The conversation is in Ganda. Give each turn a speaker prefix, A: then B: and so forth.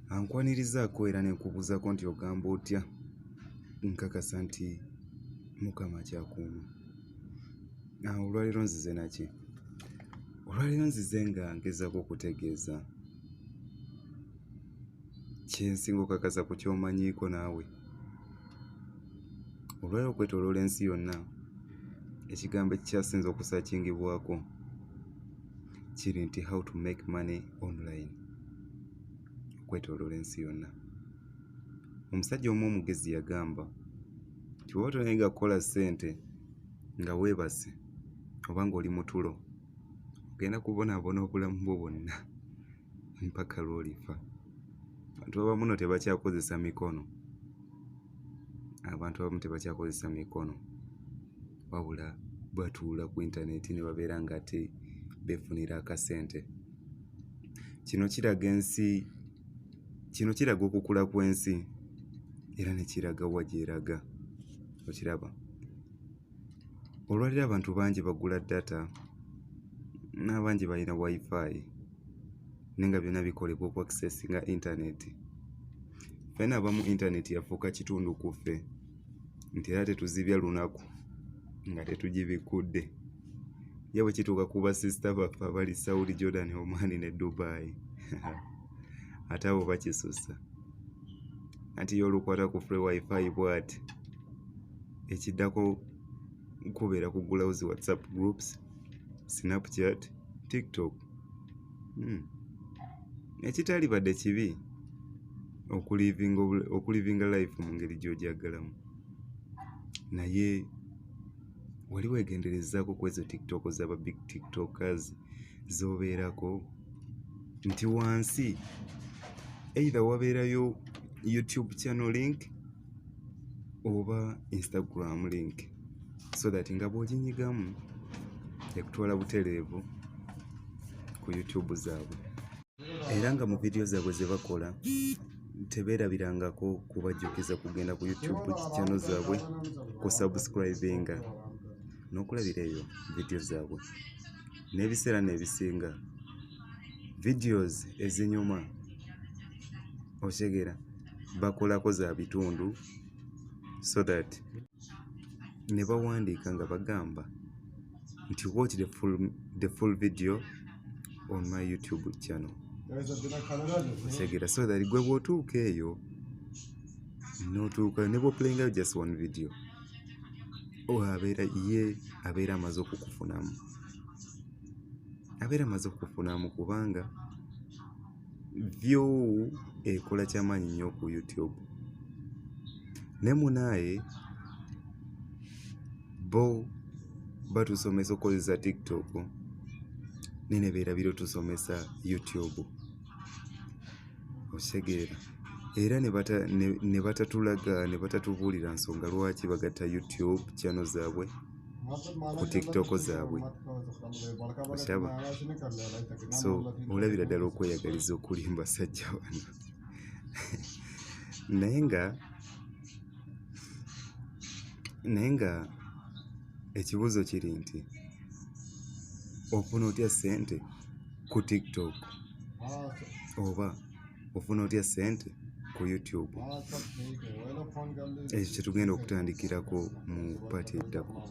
A: Ankwanirizaako era ne nkubuuzaako nti ogamba otya? Nkakasa nti Mukama akyakuuma. Olwaleero nzize naki? Olwaleero nzize nga ngezaako okutegeeza kye nsinga okakasa ku ky'omanyiiko naawe. Olwaleero okwetooloola ensi yonna ekigambo ekikyasinze okusaakingibwako kiri nti how to make money online okwetooloola ensi yonna. Omusajja omu omugezi yagamba nti bw'oba tonayiga kukola ssente nga weebase oba ng'oli mu tulo ogenda kubonaabona obulamu bwo bwonna mpaka lw'olifa. Abantu abamu nno tebakyakozesa mikono, abantu abamu tebakyakozesa mikono wabula batuula ku yintaneeti ne babeera ng'ate beefunira akasente. Kino kiraga ensi, kino kiraga okukula kw'ensi era ne kiraga wa gy'eraga, okiraba? Olwaleero abantu bangi bagula data n'abangi balina Wi-Fi naye nga byonna bikolebwa oku accessinga internet. Ffenna abamu internet yafuuka kitundu ku ffe nti era tetuzibya lunaku nga tetugibikkudde. Ye bwe kituuka ku basisita baffe abali Saudi, Jordan, Oman ne Dubai ate abo bakisussa. Anti ye olukwata ku free Wi-Fi bw'ati ekiddako kubeera kuggulawo zi WhatsApp groups, Snapchat, TikTok. Ekitalibadde kibi okulivinga life mu ngeri gy'ogyagalamu naye wali weegenderezzaako ku ezo TikTok z'aba big tiktokers z'obeerako nti wansi either wabeerayo YouTube channel link oba Instagram link so that nga bw'oginyigamu ekutwala butereevu ku YouTube zaabwe era nga mu vidiyo zaabwe ze bakola tebeerabirangako kubajjukiza kugenda ku YouTube channel zaabwe ku subscribinga n'okulabira eyo vidiyo zaabwe. N'ebiseera n'ebisinga videos ezinyuma okitegeera bakolako za bitundu so that ne bawandiika nga bagamba nti watch the full video on my YouTube channel. Okitegeera so that gwe bw'otuuka eyo n'otuuka ne bw'oplayingayo just one video abeera ye abeera amaze okukufunamu, abeera amaze okukufunamu kubanga view ekola kyamaanyi nnyo ku YouTube. Naye munaaye bo batusomesa okukozesa TikTok naye ne beerabira otusomesa YouTube. Okitegeera? Era ne batatulaga ne batatubuulira nsonga lwaki bagatta YouTube channel zaabwe ku TikTok zaabwe. Okiraba? So olabira ddala okweyagaliza okuli mu basajja bano. Naye nga ekibuuzo kiri nti ofuna otya ssente ku TikTok oba ofuna otya ssente ku YouTube? Ekyo kye tugenda okutandikirako mu part eddako.